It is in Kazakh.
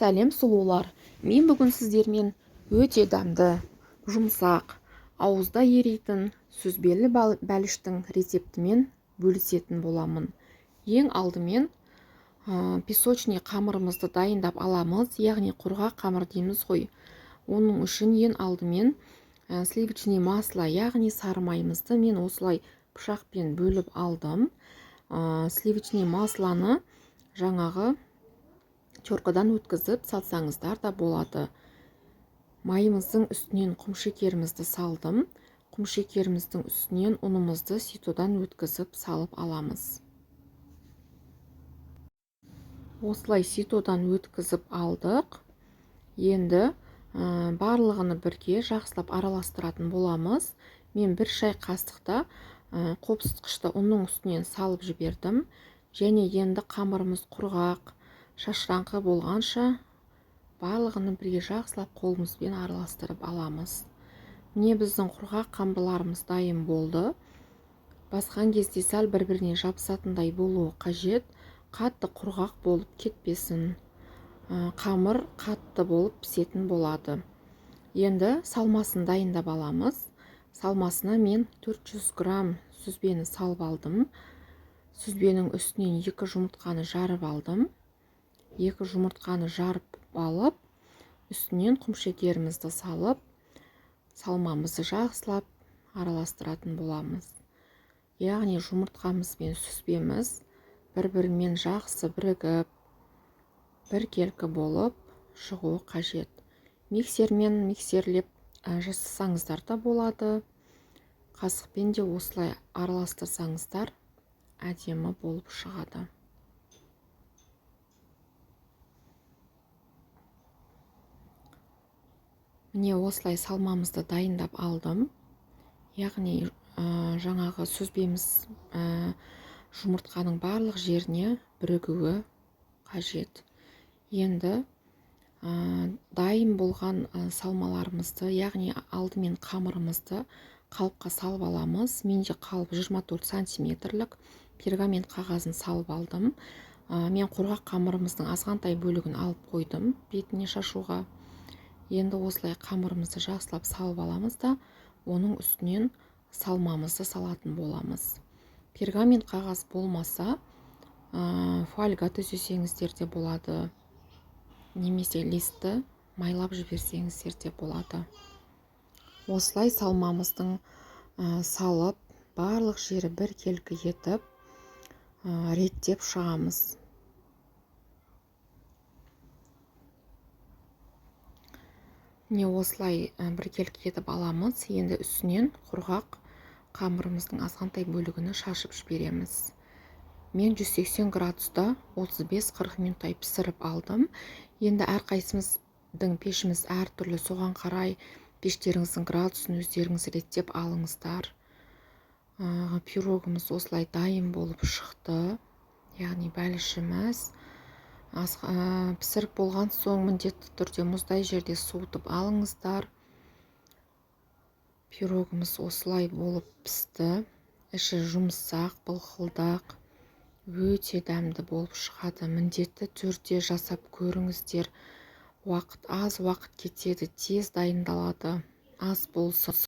Сәлем, сұлулар! Мен бүгін сіздермен өте дәмді, жұмсақ, ауызда ерейтін сүзбелі бәліштің рецептімен бөлісетін боламын. Ең алдымен песочный қамырымызды дайындап аламыз, яғни құрғақ қамыр дейміз ғой. Оның үшін ең алдымен сливочный масло, яғни сары майымызды мен осылай пышақпен бөліп алдым. Сливочный маслоны жаңағы теркадан өткізіп салсаңыздар да болады. Майымыздың үстінен құмшекерімізді салдым. Құмшекеріміздің үстінен ұнымызды ситодан өткізіп салып аламыз. Осылай ситодан өткізіп алдық. Енді барлығыны бірге жақсылап араластыратын боламыз. Мен бір шай қасықта қопсытқышты ұнның үстінен салып жібердім. Және енді қамырымыз құрғақ, шашыраңқы болғанша барлығыны бірге жақсылап қолымызбен араластырып аламыз. Міне, біздің құрғақ қамырларымыз дайын болды. Басқан кезде сәл бір-біріне жабысатындай болуы қажет. Қатты құрғақ болып кетпесін. Қамыр қатты болып пісетін болады. Енді салмасын дайындап аламыз. Салмасына мен 400 грамм сүзбені салып алдым. Сүзбенің үстінен 2 жұмыртқаны жарып алдым. 2 жұмыртқаны жарып алып, үстінен құмшекерімізді салып, салмамызды жақсылап араластыратын боламыз. Яғни жұмыртқамыз бен сүзбеміз бір-бірімен жақсы бірігіп, біркелкі болып шығуы қажет. Миксермен миксерлеп жасасаңыздар да болады. Қасықпен де осылай араластырсаңыздар әдемі болып шығады. Міне, осылай салмамызды дайындап алдым. Яғни жаңағы сүзбеміз жұмыртқаның барлық жеріне бірігуі қажет. Енді дайын болған салмаларымызды, яғни алдымен қамырымызды қалыпқа салып аламыз. Менде қалып 24 сантиметрлік, пергамент қағазын салып алдым. Мен құрғақ қамырымыздың азғантай бөлігін алып қойдым бетіне шашуға. Енді осылай қамырымызды жақсылап салып аламыз да, оның үстінен салмамызды салатын боламыз. Пергамент қағаз болмаса, фольга төсесеңіздер де болады, немесе листті майлап жіберсеңіздер де болады. Осылай салмамыздың салып, барлық жері біркелкі етіп, реттеп шығамыз. Міне, осылай біркелкі етіп аламыз. Енді үстінен құрғақ қамырымыздың азғантай бөлігіні шашып жібереміз. Мен 180 градуста 35-40 минуттай пісіріп алдым. Енді әрқайсымыздың пешіміз әртүрлі, соған қарай пештеріңіздің градусын өздеріңіз реттеп алыңыздар. Пирогымыз осылай дайын болып шықты. Яғни бәлішіміз пісіріп болған соң міндетті түрде мұздай жерде суытып алыңыздар. Пирогымыз осылай болып пісті. Іші жұмсақ, былқылдақ, өте дәмді болып шығады. Міндетті түрде жасап көріңіздер. Аз уақыт кетеді, тез дайындалады. Ас болсын.